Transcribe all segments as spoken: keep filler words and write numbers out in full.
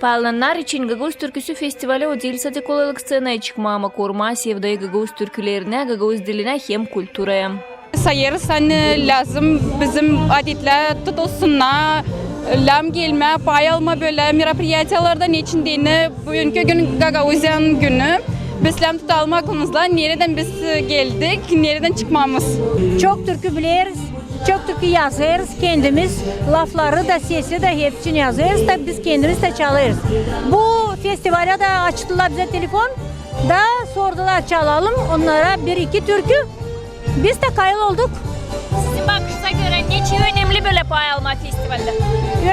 Paalanannar için gagauz türküsü festivali o diil sade kolaylık sţenaya çıkmaa, ama korumaa sevdayı gagauz türkülerinä, gagauz dilinä hem kulturaya. Sayêrız, ani lääzım bizim adetlär tutulsunnar, lääzım gelmää, pay almaa bölä meropryatiyalarda, neçin deyni büünkü gün Gagauziyanın günü. Biz lääzım tutalım aklımızda, neredän biz geldik, neredän çıkmaamız. Çok türkü bileriz, çok türkü yazêrız kendimiz, lafları da, sesi dä hepsini yazêrız da, biz kendimiz dä çalêrız. Bu festivalä dä açtılar bizä telefon da sordular, çalalım onnara bir-iki türkü. Biz dä kayıl olduk. Sizin bakışınıza görä, neçin önemli bölä pay almaa festivalda?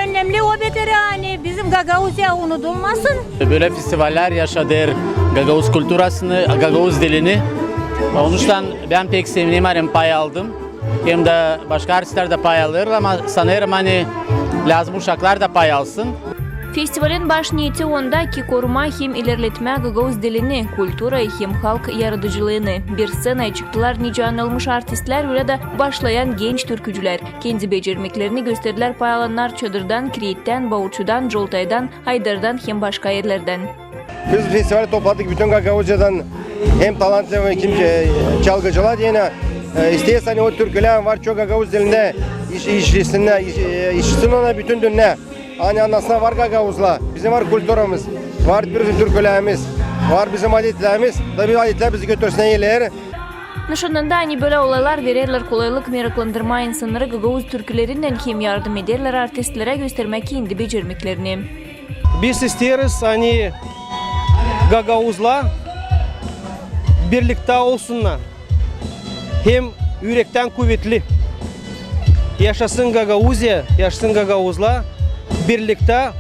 Önemli o beter, ani bizim Gagauziya unudulmasın. Bölä festivallär yaşadêr gagauz kulturasını, gagauz dilini. Onuştan bän pek sevinerim, pay aldım. Hem dä başka artistlär dä pay alêrlar, ama sanêrım, ani lääzım uşaklar da pay alsın. Festivalin baş niyeti onda ki, korumaa hem ilerletmää gagauz dilini, kulturayı hem halk yaradıcılıını. Bir sţenaya çıktılar nicä anılmış artistlär, ölä dä başlayan genç türkücülär. Kendi becermeklerini gösterdilär pay alanannar Çadırdan, Kireettän, Bauçudan, Coltaydan, Aydardan hem başka erlerdän. Biz festivale topladık bütün Gagauziyadan hem talantlı, hem kim, e, çalgıcılar deyni, e, isteeriz, ani o türkülär var çok gagauz dilindä iş-, işlesin, iş-, e, işitsin onu bütün dünnä. Ani annasınnar, var gagauzlar, bizim var kulturamız, var bizim türkülerimiz, var bizim adetlärimiz, da bu adetlär bizi götürsün ileri. Nışanında, ani bölä olaylar vererlär kolaylık meraklandırmaa insannarı gagauz türkülerinnän hem yardım ederlär artistlerä göstermää kendi becermeklerini. Biz isteeriz, ani gagauzlar birliktä olsunnar hem ürektän kuvetli. Yaşasın Gagauziya, yaşasın gagauzlar, birliktä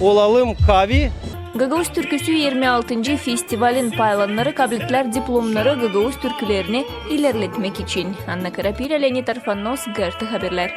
olalım kaavi. Gagauz türküsü irmi altıncı festivalin pay alananarı kablettilär diplomnarı gagauz türkülerini ilerletmäk için. Anna Karapilä, Leonid Arfanos, G R T Haberlär.